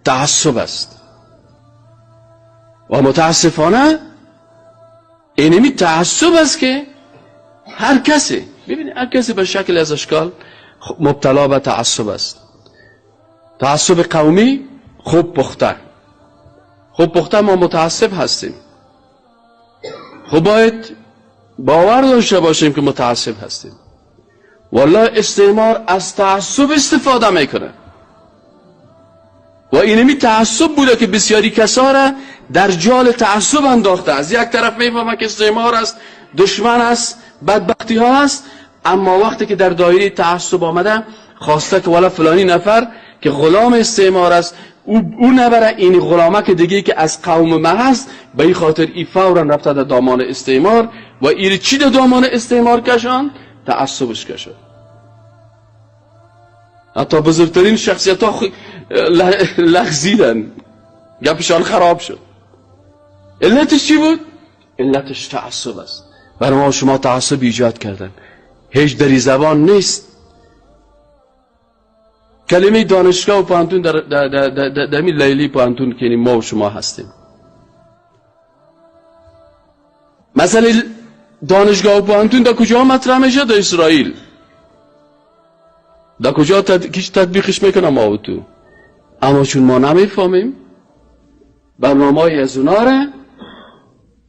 تعصب است. و متاسفانه اینمی تعصب است که هر کسی ببینید، هر کسی به شکل از اشکال مبتلا به تعصب است. تعصب قومی خوب پخته، خوب پخته، ما متعصب هستیم. خب باید باور داشته باشیم که متعصب هستیم. والله استعمار از تعصب استفاده میکنه و اینمی تعصب بوده که بسیاری کسا را در جال تعصب انداخته. از یک طرف میفهمه که استعمار است، دشمن است، بدبختی ها است، اما وقتی که در دایره تعصب آمده خواسته که والا فلانی نفر که غلام استعمار است او نبره، این غلامه که دیگه که از قوم ما هست، به این خاطر ای فورا رفته در دامان استعمار و این چی در دامان استعمار کشان؟ تعصبش کشان. حتی بزرگترین شخصیت ها لغزیدن، گپشان خراب شد. علتش چی بود؟ علتش تعصب است. برای ما شما تعصب ایجاد کردن. هیچ دری زبان نیست. کلمه دانشگاه و پوهنتون در در در در در لیلی پوهنتون که ما و شما هستیم. مسئله دانشگاه و پوهنتون در کجا مطرح میشه؟ در اسرائیل. در کجا کیش تطبیقش میکنه؟ ما و تو. اما چون ما نمیفهمیم، برنامه از اونا را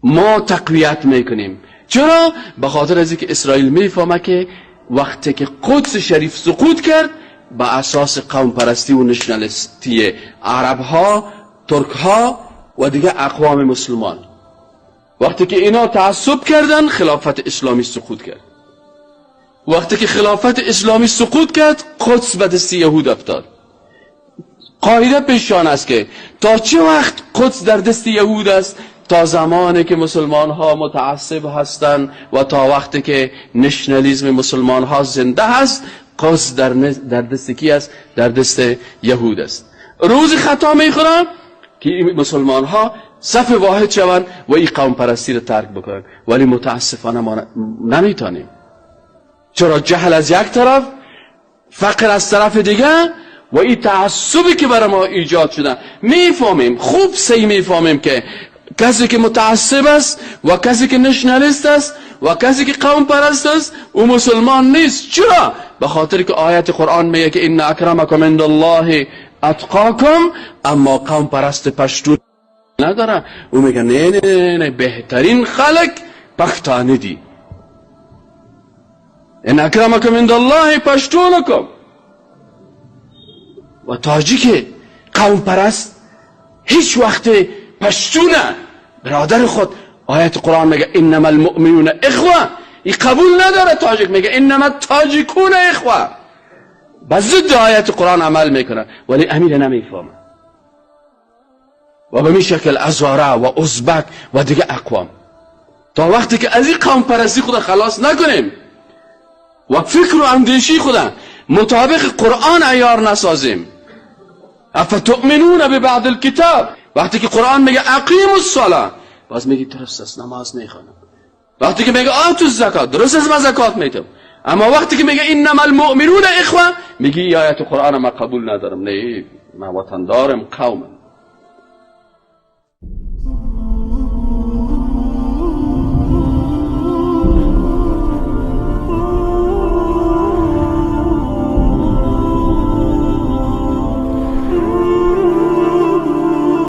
ما تقویت میکنیم. چرا؟ به خاطر از اینکه اسرائیل میفهمه که وقتی که قدس شریف سقوط کرد، به اساس قوم پرستی و نشنالیستی عرب ها، ترک ها و دیگه اقوام مسلمان، وقتی که اینا تعصب کردن، خلافت اسلامی سقوط کرد. وقتی که خلافت اسلامی سقوط کرد، قدس به دست یهود افتاد. قاعده پیشان است که تا چه وقت قدس در دست یهود است؟ تا زمانی که مسلمان ها متعصب هستند و تا وقتی که نشنالیزم مسلمان ها زنده هست، قدس در دست کی است؟ در دست یهود است. روز خطا میخورن که مسلمان ها صف واحد شوند و این قوم پرستی رو ترک بکنن، ولی متاسفانه ما نمیتونیم. چرا؟ جهل از یک طرف، فقر از طرف دیگه و این تعصبی که برای ما ایجاد شده. میفهمیم، خوب سی میفهمیم که کسی که متعصب است و کسی که نشنالیست است و کسی که قوم پرست است، او مسلمان نیست. چرا؟ به خاطر که آیت قرآن میگه که ان اکرمکم عند الله اتقاکم. اما قوم پرست پشتون نداره، او میگه نه نه نه، بهترین خلق پختانه دی. ان اکرمکم عند الله پشتونکم. و تاجیک قوم پرست هیچ وقت پشتونه برادر خود، آیت قرآن میگه انما المؤمنون اخوه، این قبول نداره. تاجیک میگه انما التاجیکون اخوه، به ضد آیت قرآن عمل میکنه، ولی امیر نمیفهمه. و به می شکل ازاره و ازبک و دیگه اقوام، تا وقتی که از این قوم پرستی خود خلاص نکنیم و فکر و اندیشی خود مطابق قرآن عیار نسازیم. افتؤمنون ببعض الکتاب، وقتی که قرآن میگه اقیم الصلاه، باز میگی درست است نماز میخوانم. وقتی که میگه آتوا الزکات، درست است من زکات میدم. اما وقتی که میگه انما المؤمنون اخوه، میگی آیت قرآن ما قبول ندارم، نه من وطن دارم قومم.